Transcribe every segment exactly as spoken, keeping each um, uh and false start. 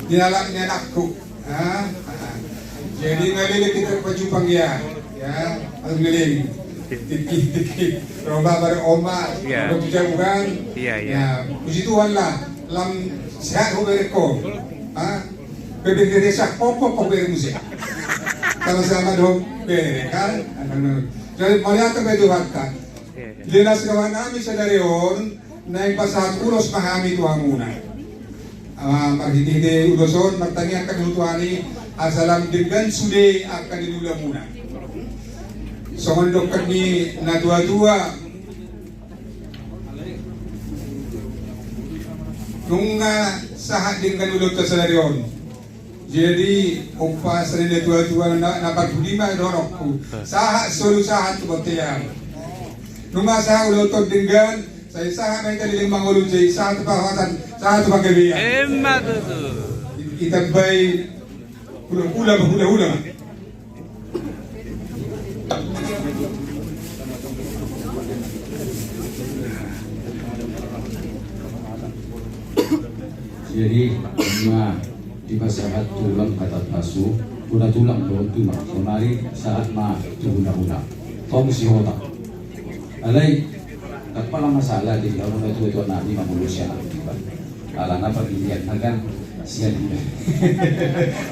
Di anak ni anakku. Ha? Jadi ngalele kita pajumpang ya. Ya, ngalele. Tiki tiki. Roba bare oma. Iya. Roba tu jabu kan. Iya, iya. Ya, puji Tuhan lah. Lam sehat ho bereko. Ha? Bebe bebe sehat pokok kok bere musik. Kalau sama dong bere kan. Jadi mauliate ma di Tuhanta. Iya, iya. Di las kawan nami sadari on. Naeng pasahat ulos ma hami tu hamuna. Ah, marhitehite ulos on martangiang hami tu Tuhan i asa lam denggan sude angka di ulaonmuna. Songon didok ni natuatua, nunga sahat denggan ulaonta sadari on. Jadi, ompa sada ni natuatua na, na parpudi ma dohononku. Sahat solu sahat tu bontean. Nunga sahat ulaonta on denggan, sai sahat ma hita leleng mangolu, jadi sahat tu parhorasan, sahat tu panggabean. Emma tutu. Ditambai hulahula, hulahula. Jadi, nunga dipasahat tulang hata pasu, tu tulang dohot tulang. Saonari sahat ma tu hulahula. Tong sihotang. Alai, ndang pola masalah di hamu natuatua nami mangolu sian ahu tiba. Alana pagilian na kan sian.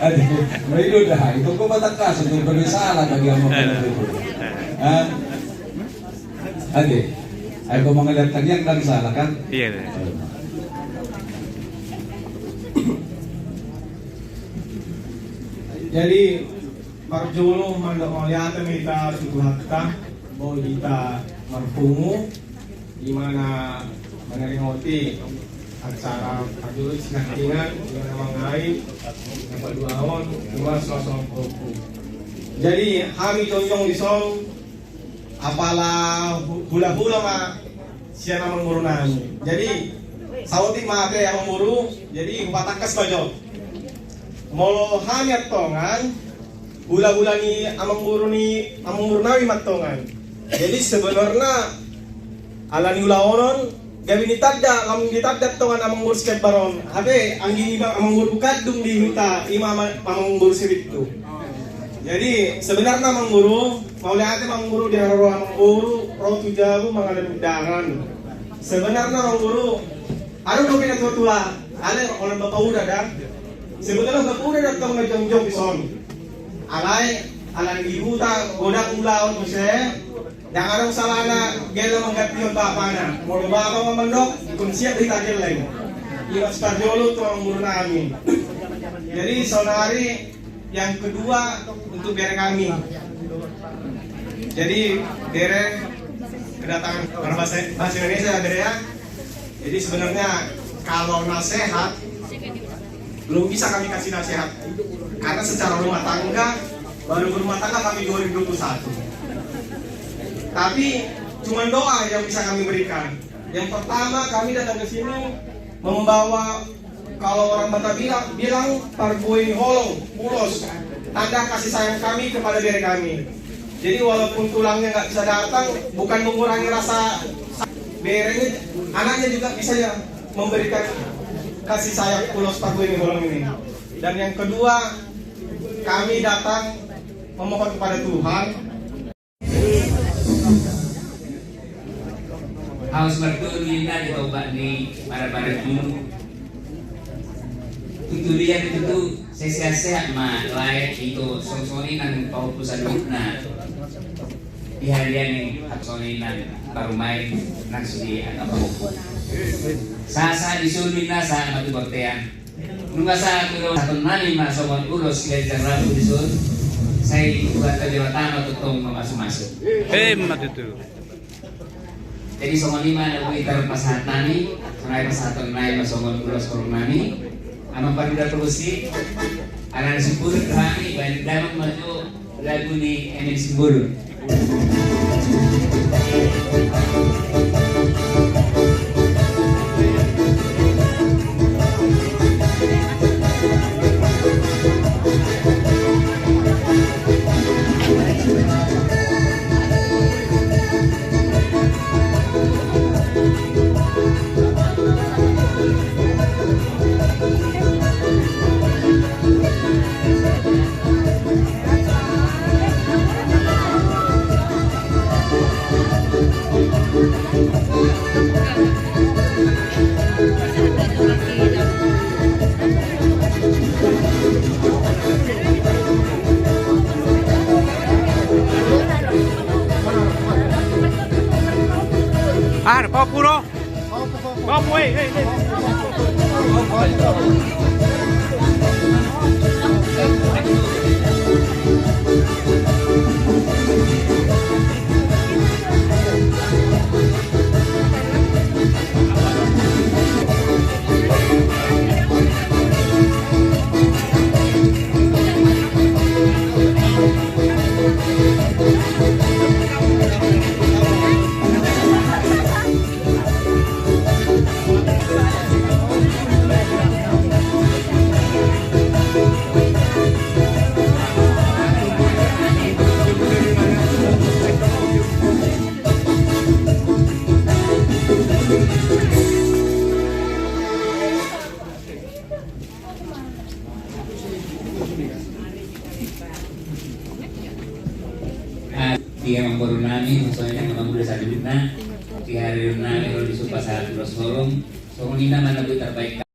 Ade, maido da, itu ko patangkas untuk bermasalah bagi hamu. Ha? Ade, ayo ko mangaliat tangiang ndang salah kan? Iya, iya. Jadi, parjolo mandok mauliate ma hita tu Tuhanta, boi hita marpungu, di mana mangaringoti acara parjolo sinangkingan, di mana mangai, na paduahon, di mana songon-songon pokok. Jadi, hami jongjong dison, apala hu-, hulahula ma sian amangboru nami. Jadi, saotik ma ate amangboru, jadi hupatangkas ma jo. Molo hami antongan, hulahula ni amangboru ni, amangboru nami ma antongan. Jadi, sebenarna, ala ni ulaon on, gabe ditanda, lam ditanda antongan amangboru si kembar on. Hape, anggi ni amangboru kandung di huta, ima ama-, amangboru si Rintu. Jadi, sebenarna amangboru, mauliate amangboru di haroro amangboru, ro tu jabu mangalap undangan. Sebenarna amangboru, adong dope natuatua, alai holan bapa uda da. Sebenarna bapa uda da antong na jongjong dison. Alai, ala ni di huta, godang ulaon muse, ndang adong salana gelleng manggantikan bapana. Molo bapa ma mandok, ingkon siap hita gelleng. Ima siparjolo tu amangboru nami. Jadi, saonari, yang kedua, untuk bere kami. Jadi, bere kedatangan, kalau bahasa, bahasa Indonesia ya, bere ya. Jadi, sebenarnya kalau nasihat, belum bisa kami kasih nasihat. Karena secara rumah tangga, baru berumah tangga kami dua ribu dua puluh satu. Tapi, cuma doa yang bisa kami berikan. Yang pertama, kami datang ke sini membawa, kalau orang Batak bilang, bilang parbue ni holong, ulos, tanda kasih sayang kami kepada bere kami. Jadi, walaupun tulangnya nggak bisa datang, bukan mengurangi rasa sa-, berenya, anaknya juga bisa ya memberikan kasih sayang ulos parbue ni holong ini. Dan yang kedua, kami datang memohon kepada Tuhan. Haus martudu ninna di tombak ni para-para julu. Tutu dia tutu, sehat-sehat ma lae, ito, songon i nang pahompu saluhutna. Di harian ni songon i nang parumaen nang sude angka pahompu. Sahat-sahat di solu ninna, sahat ma tu bontean. Nunga sahat ulos, sahat nami ma songon ulos ganjang rambu dison. Sai Tuhanta Debata ma tongtong mamasu-masu. Emma tutu. Jadi songon i ma na boi tarpasahat nami, sonai pasahaton nai ma songon ulos holong nami. Amang Parida Probosi, ala na sumburut hami, baen damang ma jo lagu ni Emen Simbolon. Ah, di amangboru nami, maksudnya, amangboru saluhutna, di ari nami ro di Sumba Sahat Pulos Holong, songon i nama na boi tarbaen.